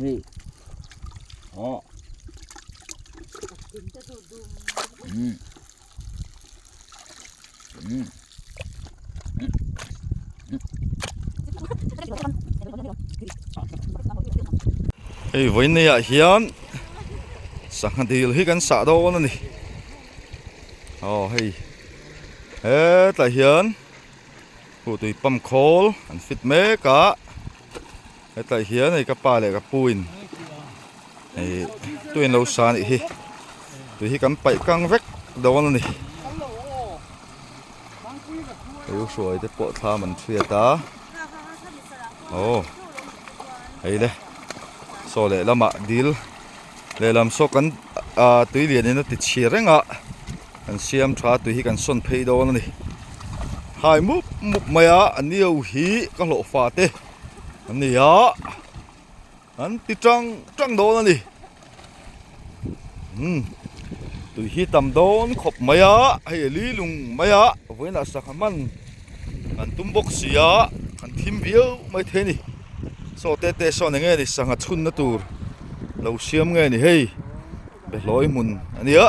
Hei. Oh. Hei vawiin ah hian sangha dil hi kan sah dawn a ni aw hei hetlai hian tui pump khawl an fit mek a. Hetlai hian hei ka pa leh ka pu in ih tuin lo sa anih hi tui hi kan paih kang vek dawn a ni hei u hruai te pawh thlam an hriat a aw hei le saw lehlamah dil lehlam saw kan ah tui lian in a ti chhia reng a kan siam tha a tui hi kan sawn phei dawn a ni hai mup mup mai a a nio hi ka hlawh fa te. An ni a an ti tang tang dawn a ni umm tui hi tam dawn khawp mai a hei a li lung mai a vawiinah sangha man an tum bawk si a an thim viau mai thei a ni saw te te sawn eng nge ni sangha chhunna tur lo siam nge ni hei behlawi hmun a nia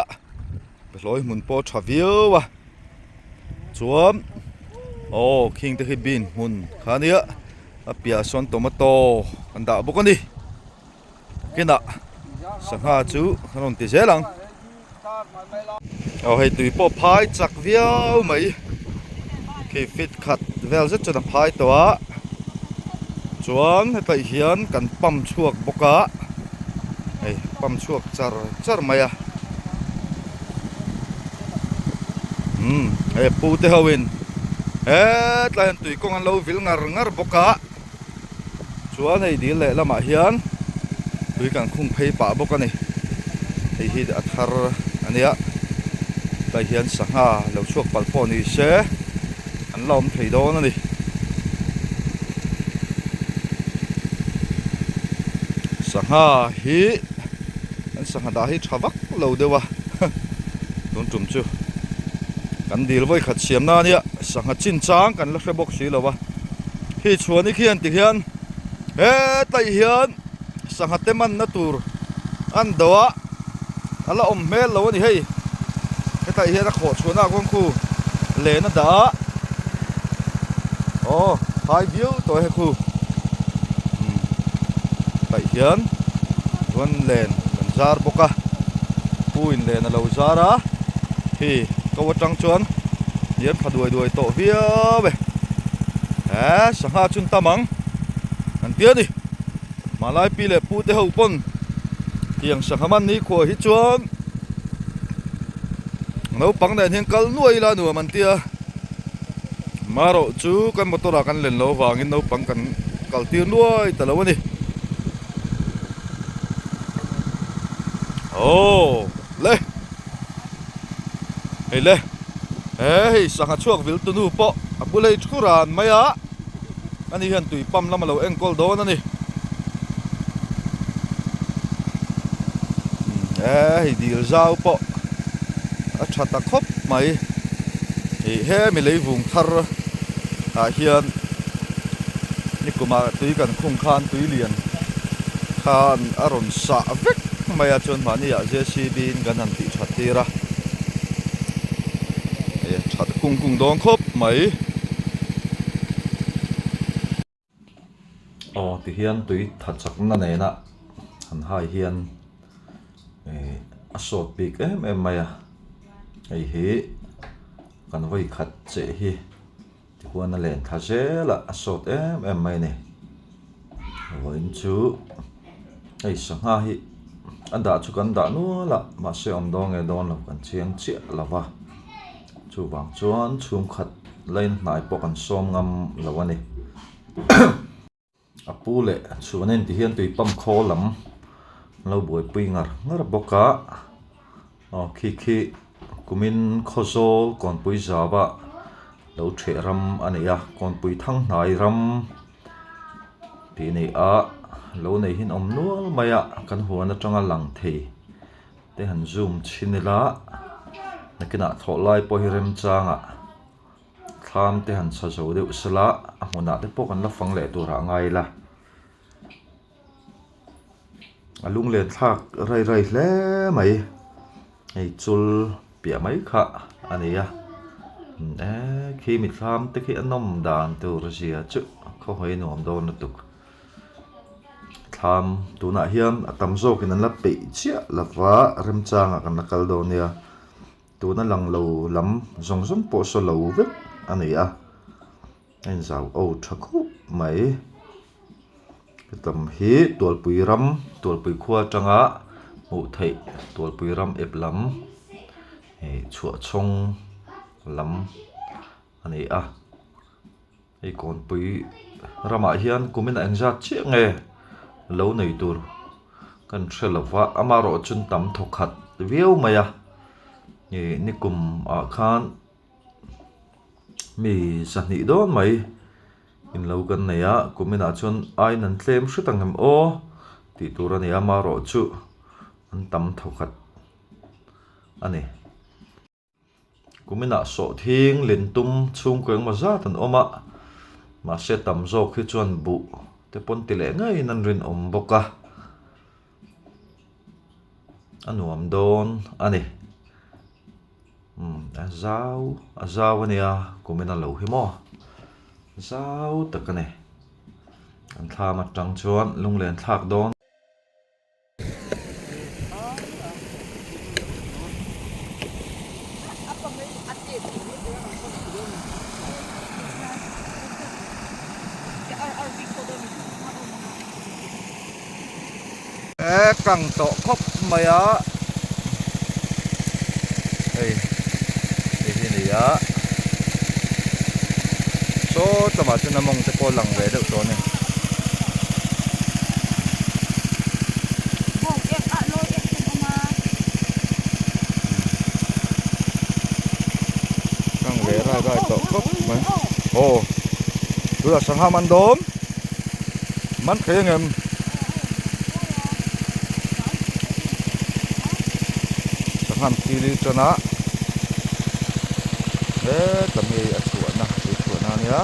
behlawi hmun pawh a tha viau a. Chuan aw khing te khi bean hmun kha ania a piahah sawn tomato an dah bawk a ni kinah sangha chu an rawn ti zel ang aw hei tui pawh phai chak viau mai khi fit khat vel zet chuan a phai tawh a chuan hetlai hian kan pump chhuak bawk a hei pump chhuak char char mai a. Umm hei pu te ho in hetlai hian tui kawng an lo vil ngar ngar bawk a chuan hei dil leh lamah hian tui kan khung phei pah bawk a ni hei hi a thar a nia tlai hian sangha lo chhuak palh pawh ni se an la awm thei dawn a ni. Sangha hi. An sangha dah hi tha vak lo deuh a tun tum chu kan dil vawi khat siam na ania sangha chin chang kan la hre bawk si lo a khi chhuani khian ti hian hetlai hian sangha te man na tur an do a a la awm hmel lo a ni hei hetlai hian a khawh chhuahna ah kawng khu len a dah a aw phai viau tawh e hekhu tah hian chuan len kan zar bawk a pu in len a lo zar a khi ko atang chuan hian thla duai duai tawh viau e he sangha chun tam ang an tia ni hmanlai pi leh pu te ho pawn tiang sangha man ni khuah hi chuan naupang nen hian kal nuai ila nuam an tia marawh chu kan motor ah kan len loh avangin naupang kan kal tir nuai ta lo a ni aww le hei le he hei sangha chhuak vil tu nu pawh a bul hei thu ran mai a ani hian tui pump lam a lo enkawl dawn a ni he hei dil zau pawh a tha ta khawp mai ih hemi leivung thar ah hian nikumah tui kan khung khan tui lian khan a rawn sah vek mai a chuan mahni ah j c b in kan han tih that tir a ih that kung kung dawn khawp mai. Aw tihian tui tha chakna nena han hai hian ih a sawt bik em em mai a hei hi kan vawi khat cheh hi tihuan a len thla zel a a sawt em em mai a ni vawiin chu hei sangha hi a dah chu kan dah nual a mahse awm dawn nge dawn lo kan chiang chiah lo va chuvang chuan chhungkhat line hnai pawh kan sawm ngam lo a ni. A pu leh chhuan en ti hian tui pump khawl lam an lo buaipui ngar ngar bawk a aw khi khi kumin khawzawl kawnpui zauah lo theh ram a nei a kawnpui thang hnai ram tih a ni a lo nei hi an awm nual mai a kan huan atanga lang thei te han zoom chhin ila nakinah thawh lai pawh hi remchangah. Thlam te han sa zo deuh sela a hmunah te pawh kan la fang leh turah a ngai ila. A lunglen thlak rai rai hle mai hei chul piah mai kha a ni a eee khi mithlam te khi a nawm dan tur zia chu khawhawi nuam dawn lutuk thlam tunah hian a tam zawkin an la peih chiah lova remchangah kan la kal dawn nia. Tuna lang lo lam zawng zawng pawh saw lo vek a ni a, a inzau aw tha khup mai. Hetam hi Tualpui ram Tualpui khua atanga hmuh theih Tualpui ram ep lam ih chhuahchhawng lam a ni a. Hei kawnpui ramah hian kumin a engzat chiah nge lo nei tur kan hre lo va amaherawh chuan tam thaw khat viau mai a ih nikum ah khan mi zahnih dawn mai in lo kan nei a kumin ah chuan aiin an tlem hret ang em aw tih tur a ni a amaherawh chu an tam thaw khat a ni. Kuminah sawhthing lentum chhungkaw engmaw zat an awm a, mahse tam zawk hi chuan buh te pawn ti leh ngeiin an rinawm bawk a, a nuam dawn a ni. Umm a zau a zau a nia kumin a lo hi maw zau tak a ni. An thlam atang chuan lunglen thlak dawn. E kang tawh khawp mai a hei hei hi a ni a saw tlawmah chuan a mawng te pawh a lang ve deuh tawh a ni. Kang ve rai rai tawh khawp mai aw tunah sangha man dawn man thei ang em sangha an thil hi tan a hetah hei a chhuahna tui chhuahna a nia.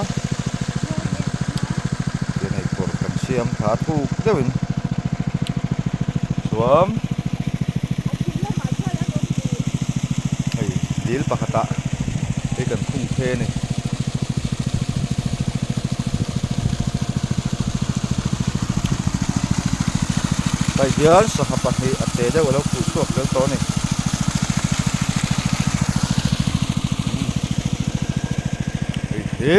Tiang hei kawr kan siam thla thuk deuhin chuan hei dil pakhatah hei kan khung the a ni. Hei hian sangha pahnih a te deuh a lo khuh chhuak tel tawh a ni. Hei hi.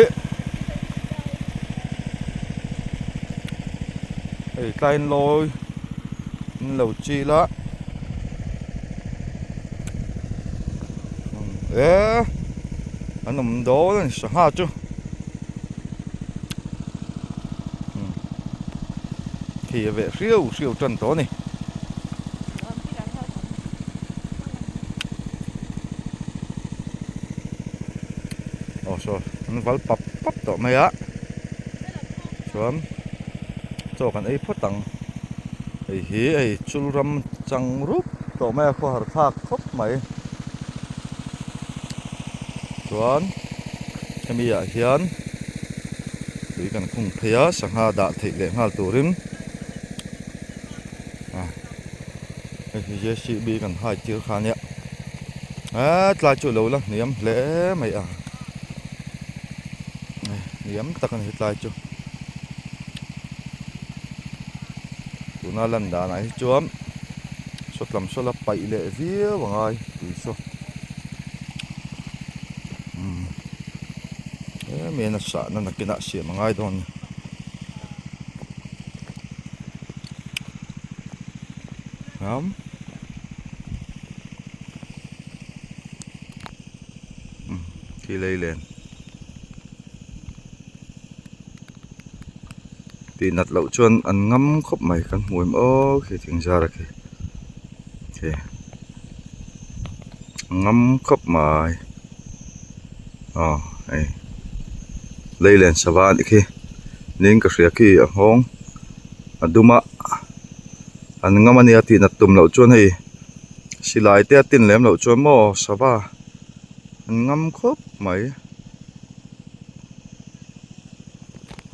Hei tlaiin lawi an lo chil a eee an awm dawn a ni sangha chu khi a veh hriau hriau tan tawh a ni. Aw saw an val pap pap tawh mai a chuan chaw kan ei phawt ang hei hi hei chul ram chang rup tawh mai a khawhar thlak khawp mai chuan hemi ah hian tui kan khung phei a sangha dah theih leh nghal turin a hei hi J C B kan hai tir kha ania eee tlai chu alo la hniam hle mai a hniam tak a ni tlai chu tuna lan danah hi chuan sawtlam saw la paih leh viau a ngai tui saw umm em em a sahna nakinah siam a ngai dawn a ni. Ram khi lei len tih nat loh chuan an ngam khawp mai kan hmu em aw khi thing zar a khi khi an ngam khawp mai aw hei lei len sava a nih khi niin ka hria khi a nghawng a dum a an ngam a nia tih nat tum loh chuan hei silai te a tin lem loh chuan maw sava an ngam khawp mai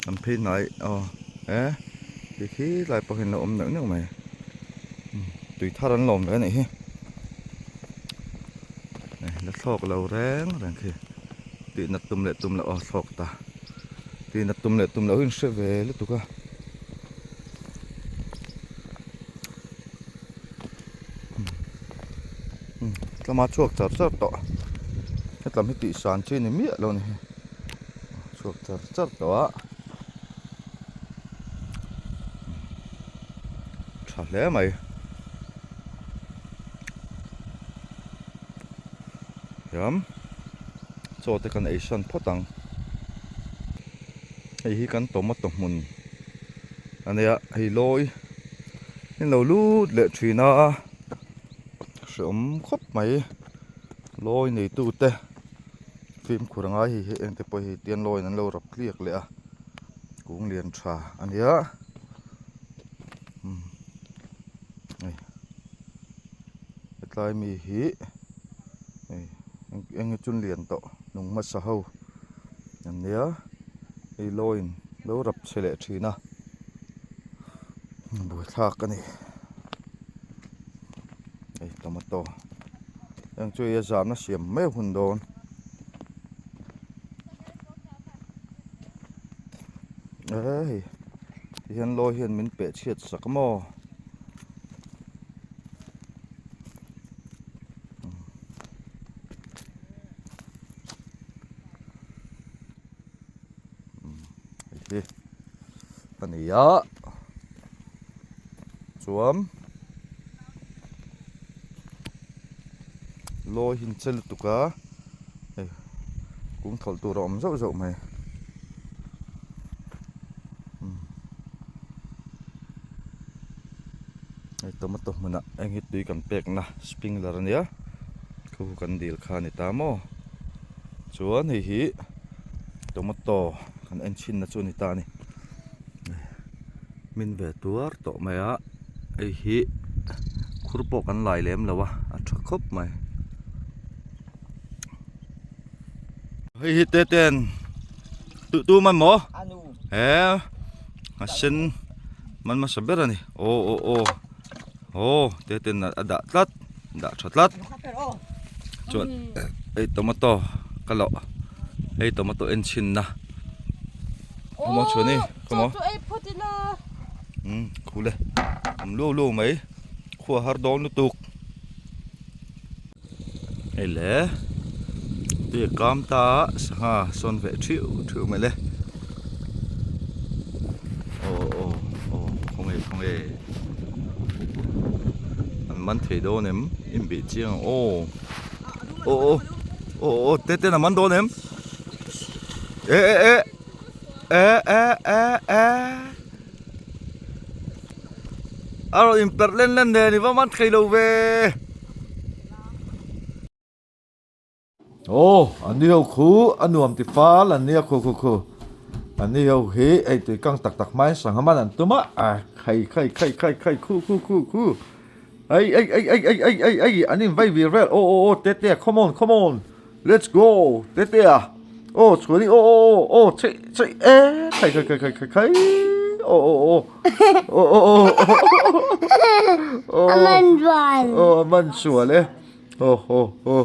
an phei hnai aw e khi khi lai pawh hian a lo awm neuh neuh mai. Tui thar an lawm ve a nih hi. La thlawk lo reng reng khi. Tih nat tum leh tum loh a thlawk ta. Tih nat tum leh tum loh hi an hre ve lutuk a. Tlama chhuak char char tawh. Hetlam hi tih san chi ni miah lo a ni hi. Chhuak char char tawh a. Tha hle mai. Hiam chaw te kan ei san phawt ang. Hei hi kan tomato hmun a nia hei lawi in lo lut leh thin a hreawm khawp mai lawi neitu te fimkhur a ngai hei hi engte pawh hi tian lawiin an lo rap tliak leh a kung lian tha a nia umm hei hetlai mi hi hei eng nge chun lian tawh nung hmasa ho an nia hei lawiin lo rap chhe leh thin a buaithlak a ni hei tomato heng chu hei a zahna siam mai a hun dawn. Hei tihian lawi hian min peh chhiat sak a maw hei hi a ni a chuan lawi hi an che lutuk a. Hei kung thawlh tur a awm zauh zauh mai hei tomato hmunah eng hi tui kan pekna sprinkler a nia khu kan dil kha a ni ta maw chuan hei hi tomato kan en chhinna chu a ni ta a ni. Hmin ve tuar tawh mai a hei hi khur pawh kan lai lem lo a a tha khawp mai hei hi te ten tu tu man maw he a sen man hmasa ber a ni aw aw aw aw te ten a dah tlat dah tha tlat chuan hei tomato ka lawh hei tomato en chhin na. Khawmaw chhuani khawmaw umm khule awm luau luau mai khua har dawn lutuk hei le tui a kam ta a sangha sawn ve thiu thiu mai le aw aw aw khawnge khawnge an man thei dawn em inbih chiang ang aw aw aw aw aw te ten a man dawn em. E e e e e e e a rawn inperh len len nen i va man thei lo ve Aw an ni ho khu a nuam ti fal an nia khu khu khu an ni ho hi hei tui kang tak tak hmain sangha man an tum a a khai khai khai khai khai khu khu khu khu Ei ei ei ei ei ei ei ei an in vai vir vel aw aw aw tete come on come on let's go tete a aw chhuani aw aw aw aw chei chei e khai khai khai khai khai khai aw aw aw aw aw aw aw A man sual. aw a man sual e aw aw aw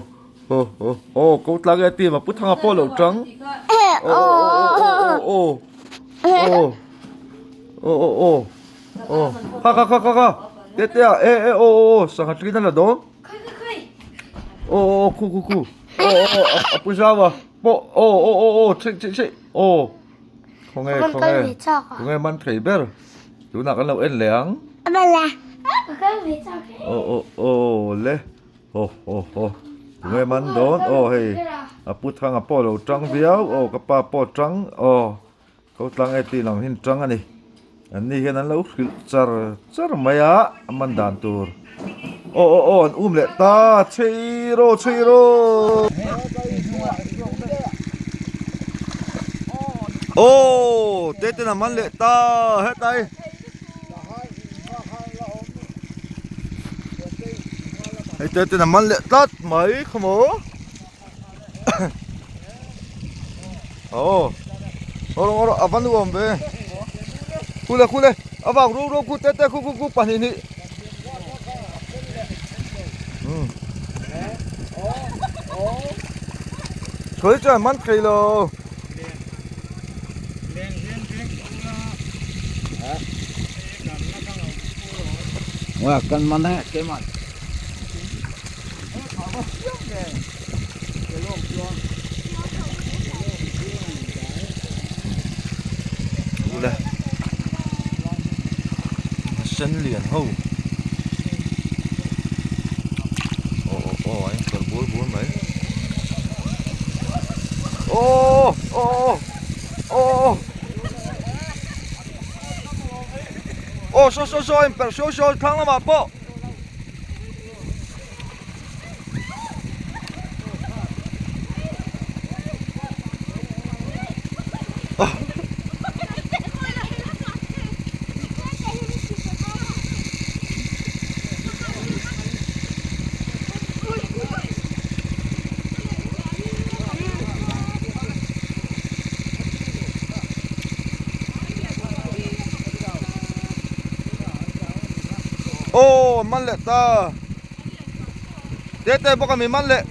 aw aw aw ko tlang e team a pu thanga pawh lo tang aw aw aw aw aw aw aw Aw kha kha kha kha kha te te a e e aw aw aw sangha tlin a la dawn aw aw aw khu khu khu aw aw aw a pu zau a pawh aw aw aw aw chheih chheih chheih aw khawnge khawnge khawnge man thei ber tunah kan lo en leh ang aw aw aw le aw aw aw tunge man dawn aw hei a pu thanga pawh a lo tang viau aw ka pa pawh a tang aw. Ko tlang e tih lang hin tang a ni. An ni hian an lo hrilh char char mai a, a man dan tur. Aw aw aw an um leh ta, chhei rawh chhei rawh. Aw te ten a man leh ta hetlai. Hei te ten a man leh tlat mai khawmaw. Aw rawh rawh a va nuam ve khule khule a vang ru ru khu te te khu khu khu pahnih hnih. Chhawih chuan man thei lo. Kan man e keimah. Ule sen lian ho aw aw aw a inkalh bur bur mai aw aw aw aw saw saw saw a inperh saw saw thlang lamah pawh. Aw man leh ta te te bawk a mi man leh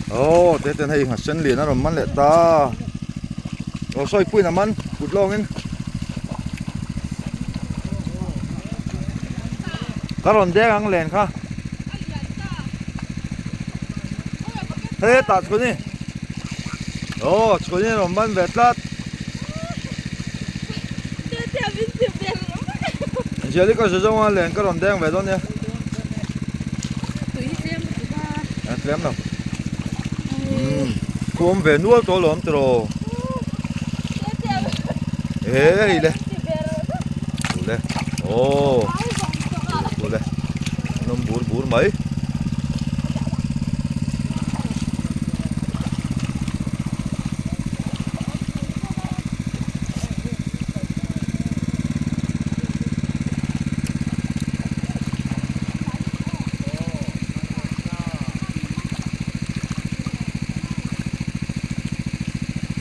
aw te ten hei nghasen lian a rawn man leh ta aw sawi puiin a man kut lawngin ka rawn deng ang len kha. Hetah chhun i aw chhun i rawn ban ve tlat Ziali ka zawng a len ka rawn deng ve dawn nia a tlem lo thu awm ve nual tawh alawm tiraw he hei le le aw le an awm bur bur mai.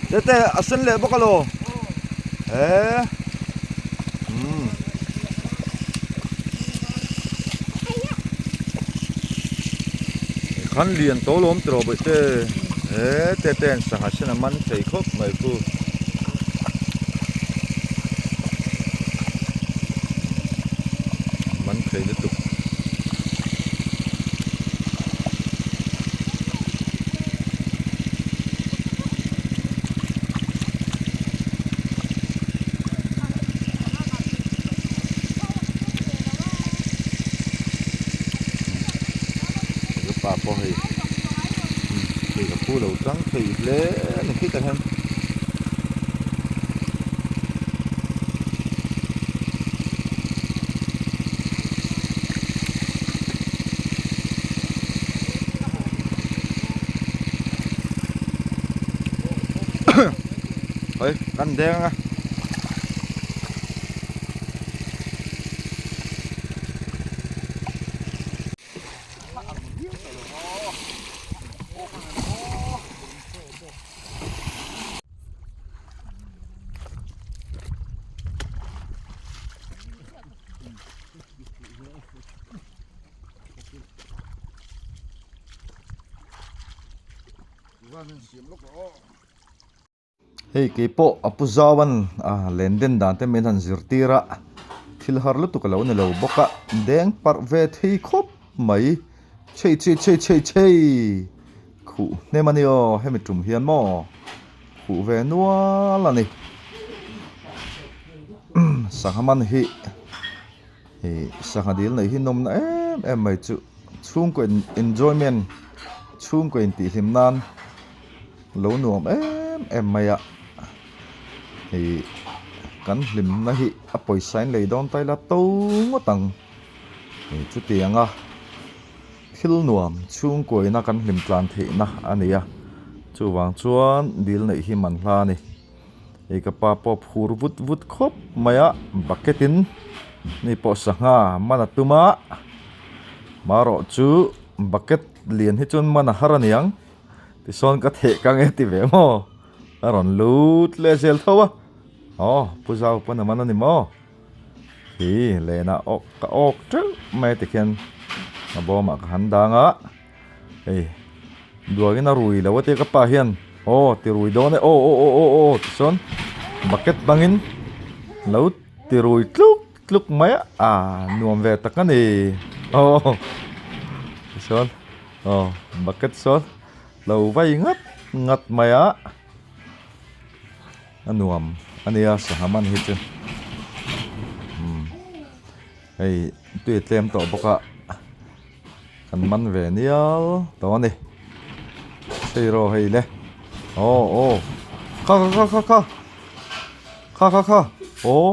Tete a sen leh bawk alo he umm khan lian tawh alawm tiraw bawihte he tete an sangha sen a man thei khawp mai khu. Man thei lutuk. Pa pawh hei thei a phu lo tlang thei hle a ni khitah hian. Hei kan deng a. Hei keipawh a pu zauan a len den dan te min han zirtir a thil har lutuk a lo ni lo bawk a deng parh ve thei khawp mai chei chei chei chei chei khuh hnem a ni aw hemi tum hian maw khuh ve nual a ni sangha man hi ih sangha dil neih hi nawmna em em mai chu chhungkaw in enjoyment chhungkaw intihhlim nan. Lo nuam em em mai a ih kan hlimna hi a pawisa in lei dawn ta ila to ngawt ang ih chutiang a thil nuam chhungkuaina kan hlim tlan theihna a ni a chuvang chuan dil neih hi man hla a ni ih ka pa pawh phur vut vut khawp mai a bucket in mi pawh sangha man a tum a marawh chu bucket lian hi chuan man a har a niang. Tisawn ka theh ka nge ti ve maw? A rawn lut leh zel tho a. Aw, Pu Zau pawn a man a ni maw? Khi lenah awk ka awk teuh mai a tikhian a bawmah ka han dang a hei duangin a rui lo a tia ka pa hian aw ti rui dawn e aw aw aw aw aw tichuan bucket hmangin lo ti rui tluk tluk mai a ah nuam ve tak a ni aw tichuan aw bucket sawn lo vai ngat ngat mai a. A nuam a nia sangha man hi chu umm hei tui tlem tawh bawk a kan man ve nial tawh a ni hei rawh hei le aw aw kha kha kha kha kha kha kha kha aw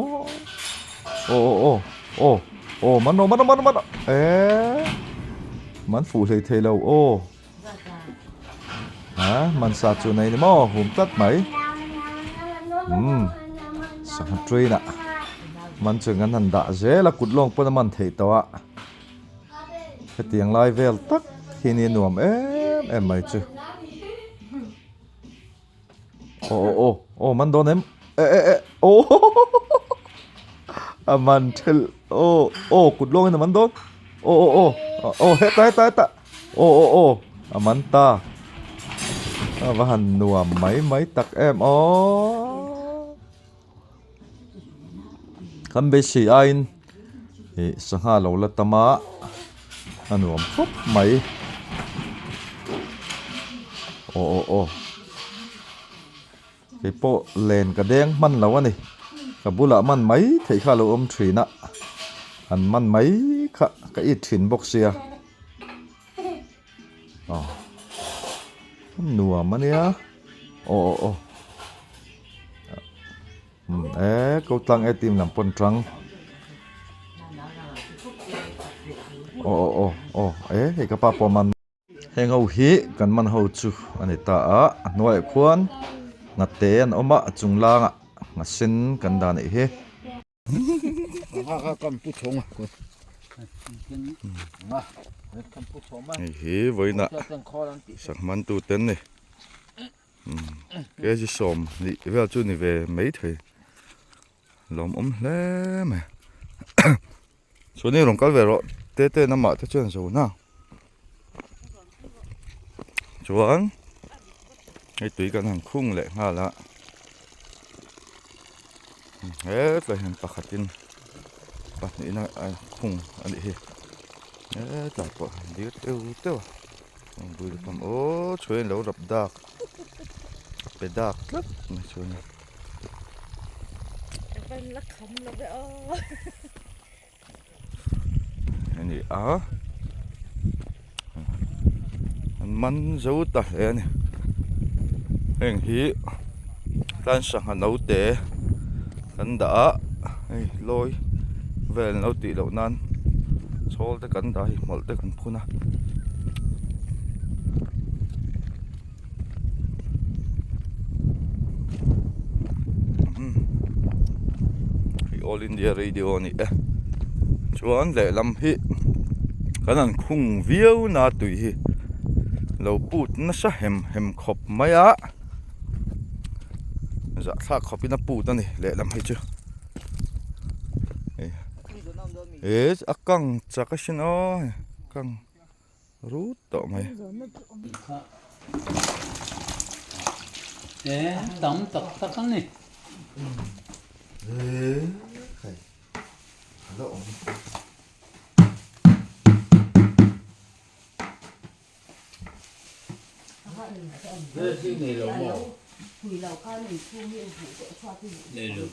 aw aw aw aw man rawh man rawh man rawh man rawh eee man fuh hlei thei lo aw. Ha man sa chu nei ni maw hum tlat mai umm sangha train ah man chu kan han dah zel a kut lawng pawn a man theih tawh a hetiang lai vel tak hi ni nuam em em mai chu aw aw aw aw man dawn em eh eh eh aw a man thelh aw aw kut lawng in a man dawn aw aw aw aw hetah hetah hetah. Aw aw aw a man ta a va han nuam mai mai tak em aw kan beisei aiin ih sangha lo la tam a a nuam khawp mai aw aw aw kei pawh len ka deng hman lo a ni ka bulah man mai theih kha a lo awm thin a an man mai kha ka it thin bawk sia. Aw nuam a nia aw aw aw umm e ko tlang e team lam pawn tang aw aw aw aw e hei ka pa pawh man heng ho hi kan man ho chu a ni ta a a hnuaiah khuan ngate an awm a a chung langah nghasen kan dah a nih hi. Hei hi vawiinah sak man tu te an ni kg 20 vel chu ni ve mai thei lawmawm hle mai chuanin rawn kal ve rawh te te namah te chuan zo na chuan hei tui kan han khung leh nghal a hetlai hian pakhatin pahnihin a khung a nih hi hetlai pawh dir teuh teuh a bul tam aw chhuain lo rap dak a pe dak tlat mai chuan a ni a an man zo ta hle a ni heng hi tlan sangha naute kan dah a hei lawi vel an lo tih loh nan chhawl te kan dah a hei hmawlh te kan phun a. Hei all india radio a ni e chuan lehlam hi kan han khung viau na tui hi lo put nasa hem hem khawp mai a zahthlak khawp in a put a ni lehlam hi chu he a kang chak asin aw kang. Rut tawh mai. E tam tak tak a ni. E hei a la awm. Nei lo.